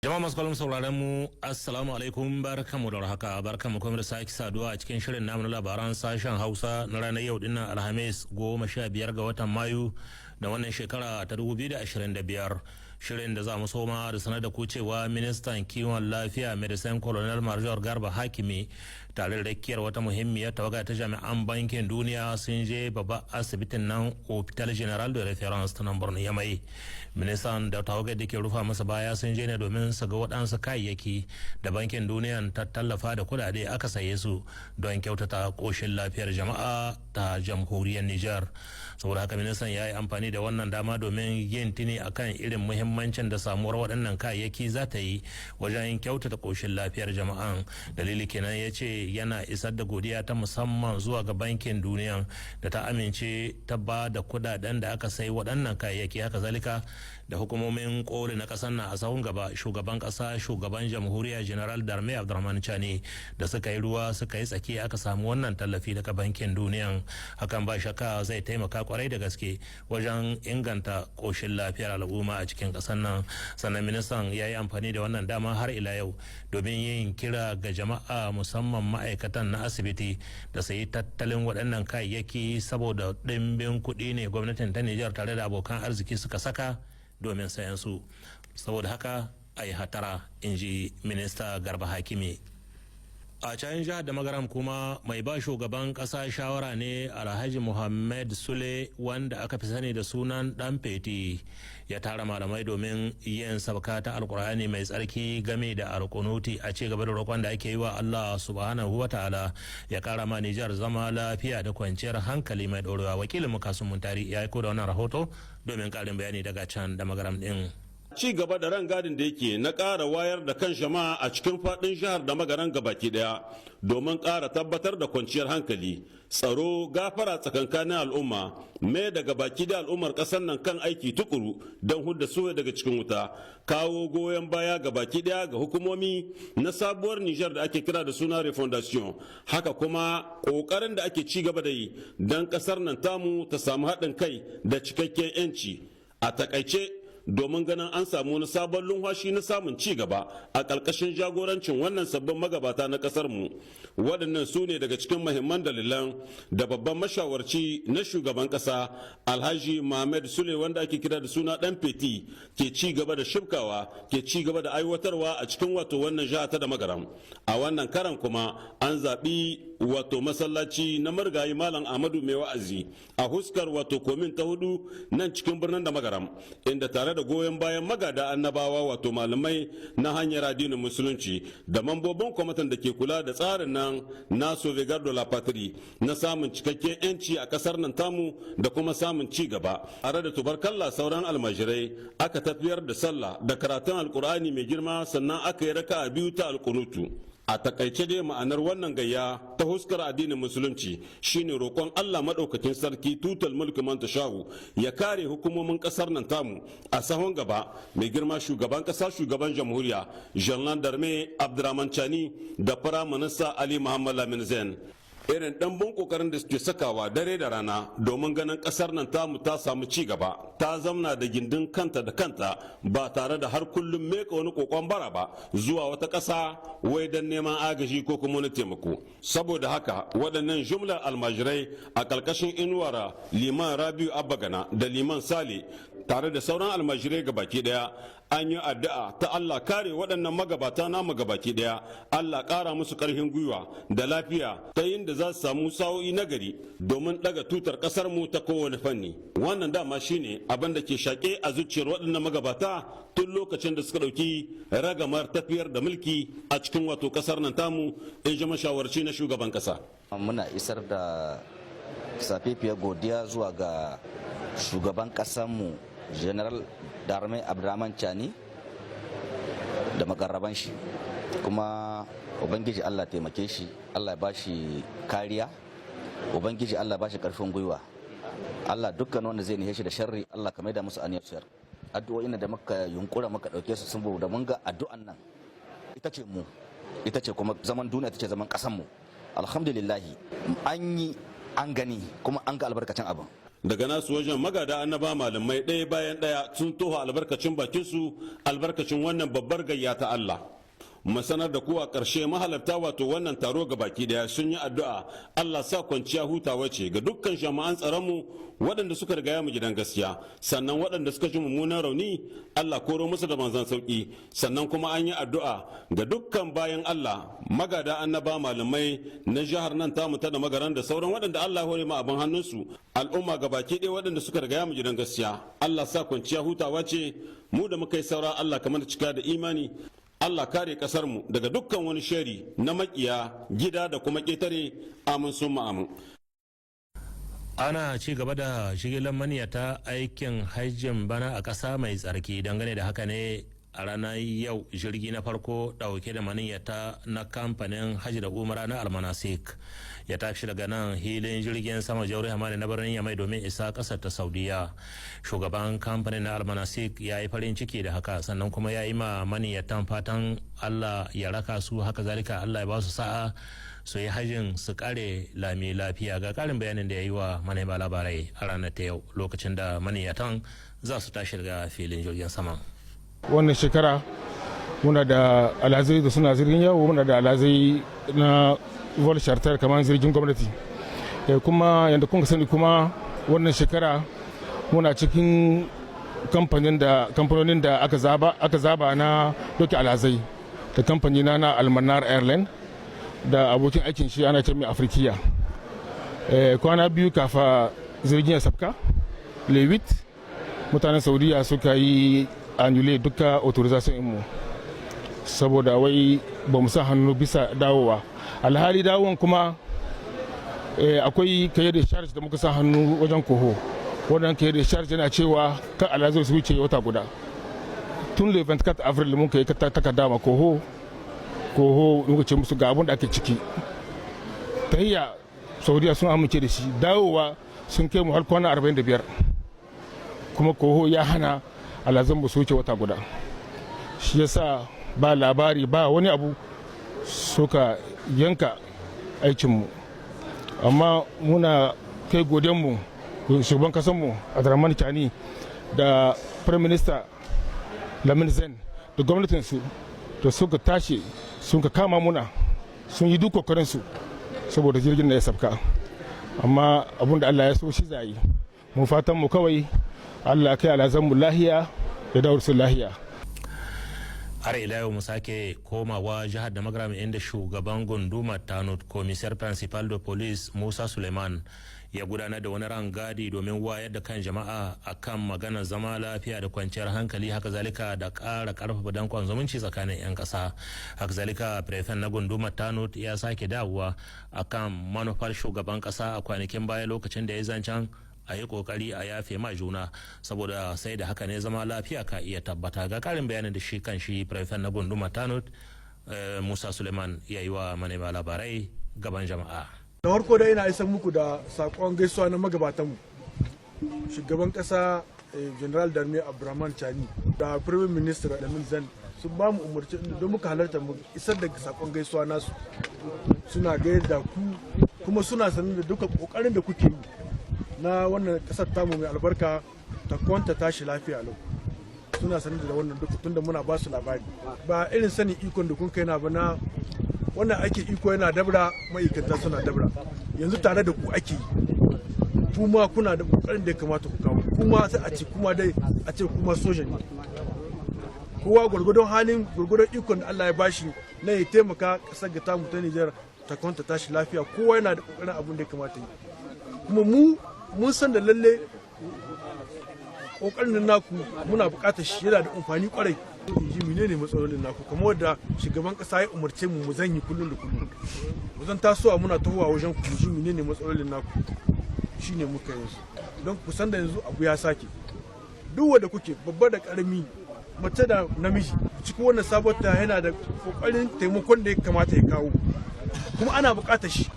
Jama'a masu kallon sauraron mu, assalamu alaikum, barkamu da haka, barkamu kuma da sake saduwa a cikin shirin namu na labaran sashen Hausa na ranar yau dinnan Alhamis, 15 ga watan Mayu da wannan shekara ta 2025. Shirin da za mu soma da sanar da ku cewa ministan kiwon lafiya, Médecin Colonel Major Garba Hakimi, tare da rakiyar wata muhimmiyar tawaga ta jami'an Bankin Duniya, sun je babban asibitin nan, Hôpital Général de Référence ta nan birnin Yamai. Ministan da tawagar da ke rufa masa baya sun je ne domin su ga waɗansu kayayyaki da Bankin Duniya ta tallafa da kudade aka saye su don kyautata koshin lafiyar jama'a ta Jamhuriyar Nijar. Saboda haka ministan ya yi amfani da wannan dama domin yin tuni akan irin muhimmancin da samuwar waɗannan kayayyaki za ta yi wajen kyautata koshin lafiyar jama'an. Dalili kenan ya ce yana isar da godiya ta musamman zuwa ga Bankin Duniya da ta amince ta ba da kudaden da aka sai waɗannan kayayyaki, haka zalika da hukumomin koli na ƙasar nan, a sahun gaba shugaban ƙasa, shugaban jamhuriya, Général d'Armée Abdurrahman Chani, da suka yi ruwa suka yi tsaki aka samu wannan tallafi daga Bankin Duniyan. Hakan ba shakka zai taimaka kwarai da gaske wajen inganta koshin lafiyar al'umma a cikin ƙasar nan. Sannan ministan ya yi amfani da wannan dama har ila yau domin yin kira ga jama'a, musamman ma'aikatan na asibiti, da su yi tattalin waɗannan kayayyaki, saboda ɗimbin kuɗi ne gwamnatin ta Nijar tare da abokan arziki suka saka domin sayan su. Saboda haka a yi hatara, in ji minista Garba Hakimi. A can jihar da Magaram kuma, mai ba shugaban kasa shawara ne, Alhaji Muhammad Sule, wanda aka fi sani da sunan Dan Feti, ya tara malamai domin yin sabka ta Alkur'ani mai tsarki game da alkunuti, a ci gaba da roƙon da ake yi wa Allah Subhanahu wa Ta'ala ya kara ma Nijar zama lafiya da kwanciyar hankali mai ɗorewa. Wakilin mu Kasun Muntari ya aiko da wannan rahoto domin ƙarin bayani daga can da Magaram ɗin. Ci gaba da rangadin da yake na ƙara wayar da kan jama'a a cikin faɗin jihar da Magaran gabaki ɗaya domin ƙara tabbatar da kwanciyar hankali, tsaro, gafara tsakankanin al'umma, mai daga baki da al'ummar ƙasar nan kan aiki tukuru don hudda soya daga cikin wuta, kawo goyon baya ga baki ɗaya ga hukumomi na sabuwar Nijar da ake kira da suna refondation, haka kuma ƙoƙarin da ake ci gaba da yi don ƙasar nan tamu ta samu haɗin kai da cikakken 'yanci, a takaice domin ganin an samu wani sabon lumfashi na samun ci gaba a ƙarƙashin jagorancin wannan sabbin magabata na ƙasar mu. Waɗannan su ne daga cikin mahimman dalilan da babban mashawarci na shugaban ƙasa, Alhaji Mohammed Sule, wanda ake kira da suna Dan Feti, ke ci gaba da shibkawa, ke ci gaba da aiwatarwa a cikin wato wannan jiha ta da Magaram. A wannan karan kuma an zaɓi wato masallaci na marigayi Malam Ahmadu Mai Wa'azi a huskar wato komin ta hudu nan cikin birnin da Magaram, inda tare da goyon bayan magada annabawa, wato malamai na hanyar addinin Musulunci, da mambobin kwamitin da ke kula da tsarin nan na Sauvegarde de la Patrie na samun cikakken yanci a kasar nan tamu da kuma samun ci gaba, tare da tubarkalla sauran almajirai, aka tafiyar da sallah da karatun Alkur'ani mai girma, sannan aka yi raka'a biyu ta alkunutu. A takaice dai, ma'anar wannan gayya ta huskar addinin Musulunci shine roƙon Allah maɗaukakin sarki, tutal mulki man tashahu, ya kare hukumomin ƙasar nan tamu, a sahun gaba mai girma shugaban ƙasa, shugaban jamhuriya, Général d'Armée Abdurrahman Chani, da Firaminista Ali Muhammad Lamin Zain, irin ɗanbun ƙoƙarin da suke sakawa dare da rana domin ganin ƙasar nan tamu ta samu ci gaba, ta zamna da gindin kanta da kanta, ba tare da har kullum meka wani kokon bara ba zuwa wata ƙasa wai don neman agaji ko kuma wani taimako. Saboda haka waɗannan jumlar almajirai, a ƙarƙashin inuwar Liman Rabiu Abba Gana da Liman Sale, tare da sauran almajirai ga baki ɗaya, an yi addu'a ta Allah kare waɗannan magabata namu gabaki ɗaya, Allah ƙara musu ƙarfin gwiwa da lafiya ta yin da za su samu sa'o'i nagari domin ɗaga tutar ƙasar mu ta kowane fanni. Wannan dama shine abin da ke shaƙe a zuciyar waɗannan magabata tun lokacin da suka ɗauki ragamar tafiyar da mulki a cikin wato ƙasar nan tamu, in ji mashawarci na shugaban ƙasa. Muna isar da safefiyar godiya zuwa ga shugaban ƙasarmu, Général d'Armée Abdurrahman Chani, da makarraban shi. Kuma Ubangiji Allah taimake shi, Allah ba shi kariya, Ubangiji Allah ba shi karfin gwiwa. Allah, dukkan wanda zai nihe shi da sharri, Allah ka maida musu aniyar siyar. Addu'o'in da muka yunkura muka dauke su sun da mun ga addu'an nan ita ce mu, ita ce kuma zaman duniya, ita ce zaman kasan mu. Alhamdulillahi, an yi, an gani, kuma an ga albarkacin abin. Daga nasu wajen, magada annaba malamai ɗaya bayan ɗaya sun tofa albarkacin bakinsu albarkacin wannan babbar gayya ta Allah. Masanar da kuwa ƙarshe, mahalarta wato wannan taro ga baki daya sun yi addu'a Allah sa kwanciya hutawa ce ga dukkan jama'an tsaronmu waɗanda suka rigaya mu gidan gaskiya, sannan waɗanda suka ji mummunan rauni Allah koro musu da manzan sauki. Sannan kuma an yi addu'a ga dukkan bayan Allah magada annaba malamai na jihar nan tamu ta da magaran da sauran waɗanda Allah hore ma abin hannunsu, al'umma ga baki ɗaya waɗanda suka rigaya mu gidan gaskiya, Allah sa kwanciya hutawa ce. Mu da muka yi saura, Allah kamar cika da imani. Allah kare kasar mu daga dukkan wani shari na makiya gida da kuma ƙetare. Amin summa amin. Ana ci gaba da jigilar maniyata aikin hajjin bana a ƙasa mai tsarki. Dangane da haka ne, a ranar yau jirgi na farko dauke da maniyyata na kamfanin hajji da umara na Almanasik ya tashi daga nan hilin jirgin sama Jauri Hamani na birnin Yamai domin isa kasar ta Saudiya. Shugaban kamfanin na Almanasik ya yi farin ciki da haka, sannan kuma ya yi ma maniyyatan fatan Allah ya raka su, haka zalika Allah ya ba su sa'a su yi hajjin su kare lami lafiya. Ga karin bayanin da ya yi wa manema labarai a ranar ta yau lokacin da maniyyatan za su tashi daga filin jirgin sama. Wannan shekara muna da alhazai da suna jirgin yawo, muna da alhazai na vol charter kamar jirgin gwamnati. Kuma yadda kun sani, kuma wannan shekara muna cikin kamfanin da kamfanonin da aka zaba na doki alhazai, da kamfani na Almanar Airline da abokin aikin shi ana ce mai Afriqiya. Kwana 2 kafa jirgin ya sabka, le 8, mutanen Saudiya suka yi annulé duka autorisation mu, saboda wai ba mu sa hannu bisa dawowa. Alhali dawowan kuma akwai cahier de charge da muka sa hannu wajen COHO. Wannan cahier de charge yana cewa kan alhazai su wuce wata guda. Tun le 24 avril muka yi takarda ma COHO. COHO muka ce musu ga abun da ake ciki. Tahiyya Saudiya sun amince da shi, dawowa sun kai mu har kwana 45, kuma COHO ya hana alhazan ba su wuce wata guda. Shi yasa ba labari ba wani abu suka yanka aikinmu. Amma muna kai godiyanmu shugaban kasanmu Abdurrahman Chani da Prime Minister Lamin Zen da gwamnatinsu da suka tashi sun ka kama muna, sun yi duk kokarinsu saboda jirgin da ya sabka. Amma abun da Allah ya so shi za yi. Mu fatan mu kawai Allah kai alhazan mu lahiya da dawar su lahiya. Har ila yau mu sake komawa jihar da Magaram, inda shugaban gundumar Tanout, Commissaire Principal de Police Musa Suleiman, ya gudanar da wani rangadi domin wayar da kan jama'a akan maganar zama lafiya da kwanciyar hankali, haka zalika da ƙara ƙarfafa dankon zumunci tsakanin 'yan ƙasa. Haka zalika préfet na gundumar Tanout ya sake dawowa akan manufar shugaban ƙasa a kwanakin baya lokacin da ya zancen a yi kokari a yafe ma juna, saboda sai da haka ne zama lafiya ka iya tabbata. Ga karin bayanin da shi kan shi préfet na gunduma Tanut Musa Suleiman ya yi wa manema labarai gaban jama'a. Da farko dai ina isar muku da sakon gaisuwa na magabatanmu, shugaban kasa General d'Armée Abdurrahman Chani da Prime Minister Lamin Zan. Sun ba mu umarci don muka halarta mu isar da sakon gaisuwa nasu. Suna gayar da ku kuma suna sanar da duka kokarin da kuke yi na wannan kasar tamu mai albarka ta kwanta tashi lafiya lau. Suna sanar da wannan duka tunda muna ba su labari. Ba irin sanin ikon da kun kai na ba na wannan ake iko yana dabra, ma'aikata suna dabra. Yanzu tare da ku ake yi, kuma kuna da kokarin da ya kamata ku kawo. Kuma sai a ce kuma dai a ce kuma soja ne. Kowa gwargwadon halin, gwargwadon ikon da Allah ya bashi na ya taimaka kasar ga tamu ta Nijar ta kwanta tashi lafiya. Kowa yana da kokarin abin da ya kamata yi, kuma mu mun san da lalle kokarin naku muna bukatar shi, yana da amfani kwarai. In ji menene matsalolin naku, kamar wadda shugaban kasa ya umarce mu mu zanyi kullum da kullum, mu zan tasowa muna tahowa wajen ku ji menene matsalolin naku. Shine muka yanzu don ku san da yanzu abu ya sake. Duk wanda kuke, babba da karami, mace da namiji, cikin wannan sabon yana da kokarin taimakon da ya kamata ya kawo, kuma ana bukatar shi.